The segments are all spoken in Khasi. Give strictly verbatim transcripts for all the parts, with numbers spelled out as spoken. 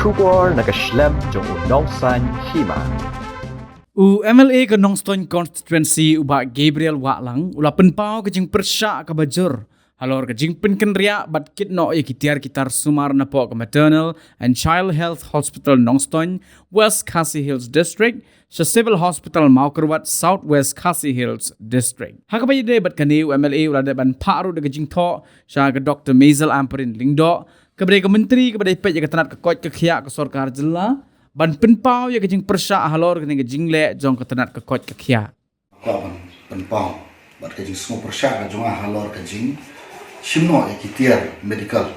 Khubor na ka shlem jong u Nongsaiñ Hima. U M L A ka Nongstoiñ Constituency u Bah Gabriel Wahlang u la pynpaw ka jingpyrshah kaba jur halor ka jingpynkynriah bad kit noh ïa ki tiar ki tar sumar napoh ka Maternal and Child Health Hospital Nongstoiñ, West Khasi Hills District, sha Civil Hospital Mawkyrwat, South West Khasi Hills District. Ha kaba ïadei bad kane, u M L A u la dep ban phah ruh da ka jingthoh sha ka Doctor Maisel Ampareen Lyngdoh, kaba dei ka Myntri kaba dei peit ïa ka tnat ka koit ka khiah ka sorkar jylla, ban pynpaw ïa ka jingpyrshah halor kane ka jingleh jong ka tnat ka koit ka khiah. Ka ban pynpaw bad ka jingsngewpyrshah ka jong nga halor ka jingshim noh ïa ki tiar medical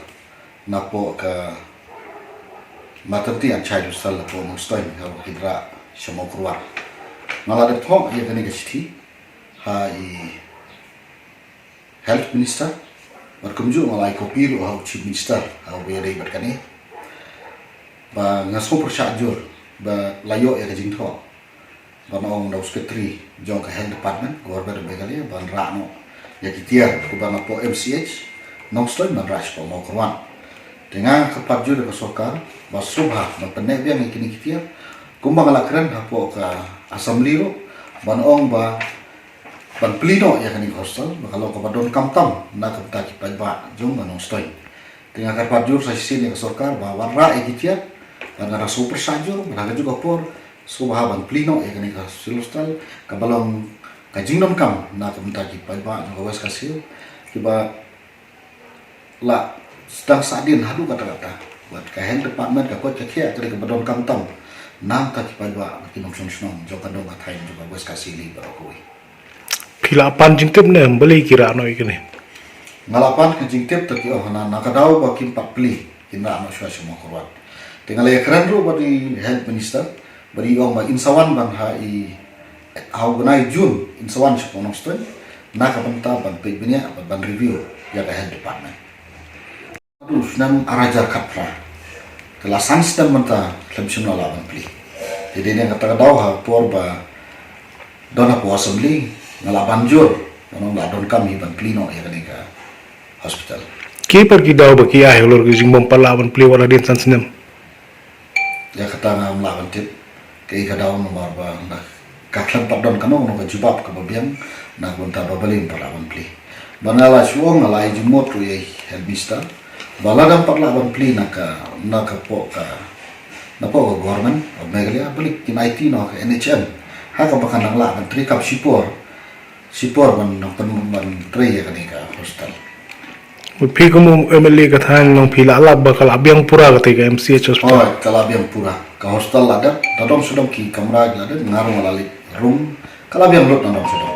napoh ka Maternity and Child Hospital napoh Nongstoiñ, ha kaba ki rah sha Mawkyrwat. Nga la dep thoh ïa kane ka shithi ha i Health Minister, bad kumjuh nga la ai copy ruh ha u Chief Minister ha kaba ïadei bad kane. Ba nga sngewpyrshah jur ba la ïoh ïa ka jingthoh ban ong da u Secretary jong ka Health Department, Government of Meghalaya, ban rah noh ïa ki tiar kiba napoh M C H Nongstoiñ ban rah shapoh Mawkyrwat. Te nga kyrpad jur ïa ka sorkar ba sngewbha ban pynneh biang ïa kine ki tiar, kumba nga la kren hapoh ka Assembly ruh, ban ong ba ban plie noh ïa kane ka hostel ba ka long kaba donkam tam na ka bynta ki paidbah jong ka Nongstoiñ. Te nga kyrpad jur sa shisien ïa ka sorkar ba wanrah ïa ki tiar, bad nga da sngewpyrshah jur, bad ha kajuh ka por sngewbha ban plie noh ïa kane ka civil hostel kaba long ka jingdonkam na ka bynta ki paidbah jong ka West Khasi Hills, kiba la sdang sahdien haduh katta katta. Bad ka Health Department ka koit ka khiah ka dei kaba donkam tam na ka bynta ki paidbah bad ki nongshong shnong jong ka dong ka thaiñ jong ka West Khasi Hills baroh kawei. Phi la pan jingtip ne balei ki rah noh ïa kane? Nga la pan ka jingtip, te ki ong hana na ka daw ba kim pat plie, kin rah noh shuwa sha Mawkyrwat. Te nga la ïakren ruh bad i Health Minister, bad i ong ba in sa wan ban ha i, ha u bnai June in sa wan shapoh Nongstoiñ na ka bynta ban peit bniah bad ban review ïa ka Health Department. Naduh u snem ar hajar khatphra, te la san snem mynta khlem shym la lah ban plie. Te dei na kata ka daw ha ka por ba don hapoh Assembly nga la ban jur, nga ong la donkam hi ban plie noh ïa kane ka hospital. Ki pat ki daw ba ki ai halor ka jingbym pat lah ban plie wat hadien san snem? Ïa kata ngam lah ban tip kaei ka daw, namar ba nga, ka khlem pat don kano kano ka jubab kaba biang na ka bynta ba balei ym pat lah ban plie. Ba nga la shu ong, nga la ai jingmut ruh ïa i Health Minister ba lada ym pat lah ban plie na ka, na ka poh ka, na poh ka Government of Meghalaya, balei kin aiti noh ka N H M, ha kaba kan nang lah ban treikam shipor, shipor ban nang pyn, ban trei ïa kane ka hostel. Phi kum u M L A ka thaiñ, long phi la lap ba ka la biang pura kata ka M C H hospital? Oh, ka la biang pura. Ka hostel la dep, nadong shadong ki kamra ki la dep, nga ruh nga la leit rung, ka la biang lut nadong shadong.